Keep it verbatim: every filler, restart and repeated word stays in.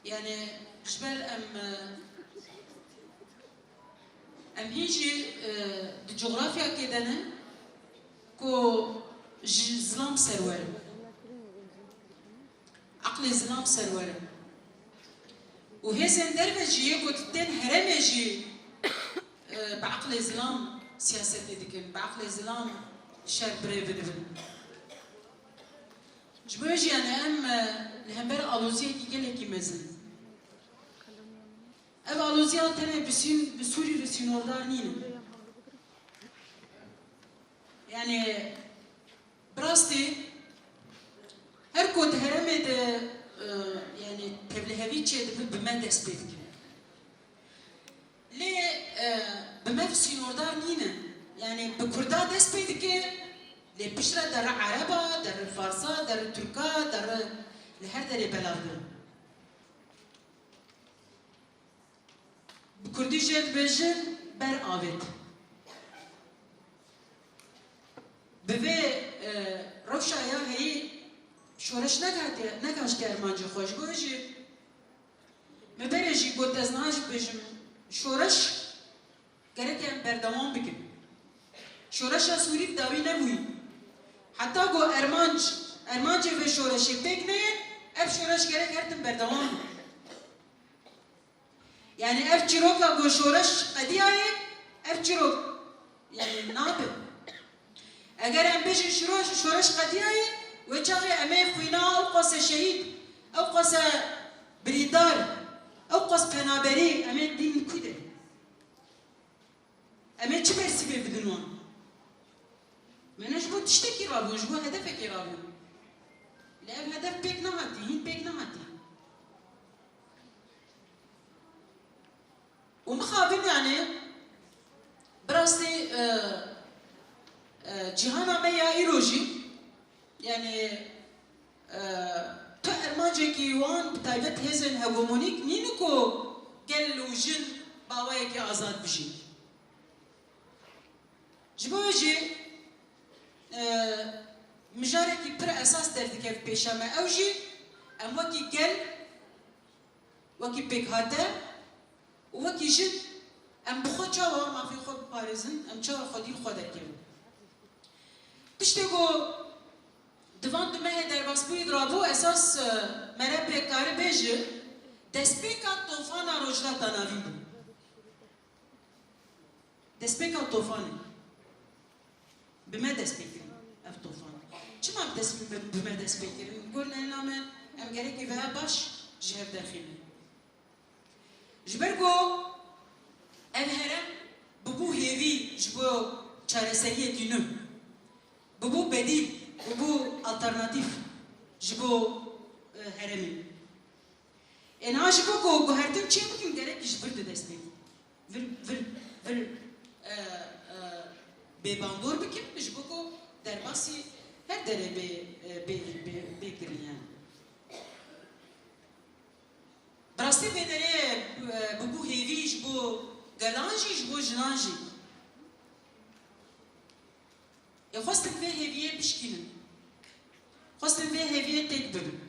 Yani ji ber em, e, em hîn jî, e, di cografyakê de ne ku ji zilam serwer e. Eqlê zilam serwer e. Û hêzên derve jî yê ku di tên herêmê jî, e, bi eqlê zilam siyasetê dikin, bi eqlê zilam şer birêve dibin. Ji bo jî yani em, e, li hember aloziyekî gelekî mezin. Ev aloziya tenê bi sîn-, bi Sûrî re sînordar nîne. Yani bi rastî her ku di herêmê de, e, yani tevlihevî çêdibe bi me dest pê dike. Lê, e, bi me sînordar nîne. Yani bi Kurda dest pê dike, lê piştre derê Ereba, derê Farsa, derê Tirka, derê li her derê belav dibin. Bi Kurdî jê dibêjin ber avêt. Bi vê, e, rewşa ya heyî şoreş nekatiye, nekaştiye armancê xwe ji bo jî. Me berê jî got ez niha jî dibêjim şoreş gerek em berdewam bikin. Şoreşa Sûrî bi dawî nebûyî. Heta ku armanc, armancê vê şoreşê pêk neyê, ev şoreş gerek her tim berdewam be. Yani ev çîroka ku şoreş qediyayê, ev çîrok yani nabe. Eger em bêjin şiro-, şoreş qediyayê, wê çaxê em ê xwîna ew qase şehîd, ew qase birîndar, ew qas penaberî em ê dîn ku de? Em ê çi bersîvê bidin wan? Me ne ji bo tiştekî rabûn, ji bo hedefekê rabûn. Lê ev hedef pêk nehatî, hîn pêk nehatî. Û mixabin yani, bi rastî, e, e, cîhana me ya îro jî, yani, e, tu armancekî wan, bi taybet hêzên hegemonîk nîne ku gel û jin bi awayekî azad bijîn. Ji bo wê jî, e, mijarekî pir esas derdikeve pêşa me. Ew jî em wekî gel, wekî pêkhate û wekî jin em bi xwe çawa mafê xwe biparêzin, em çawa xwedî li xwe derkevin. Tiştê ku di van du mehê derbasbûyî de rabû, esas, e, mere pê kare bêje, destpêka tofana Rojhilata Navîn bû. Destpêka tofanê. Bi me dest pê kirin ev tofan. Çima bi dest, bi, bi me dest pê kirin? Got lehna me, em gerekî veha baş ji hev derxînin. Ji ber ku ev herem bibû hêvî ji bo çareseriyekî nû. Bibû bedîl, bibû alternatîf ji bo, e, heremê. Ê niha ji bo ku guhertin çê bikin, gerek ji vir de dest pê. Vir, vir, vir, e, e, bê bandor bikin, ji bo ku derbasî her derê bê, e, bê, bê, bê kirin yani. Bi rastî vê derê, e, bibû hêvî ji bo gelan jî, ji bo jinan jî. Ê xwestin vê hêviyê bişkînin. Xwestin vê hêviyê têk bibin.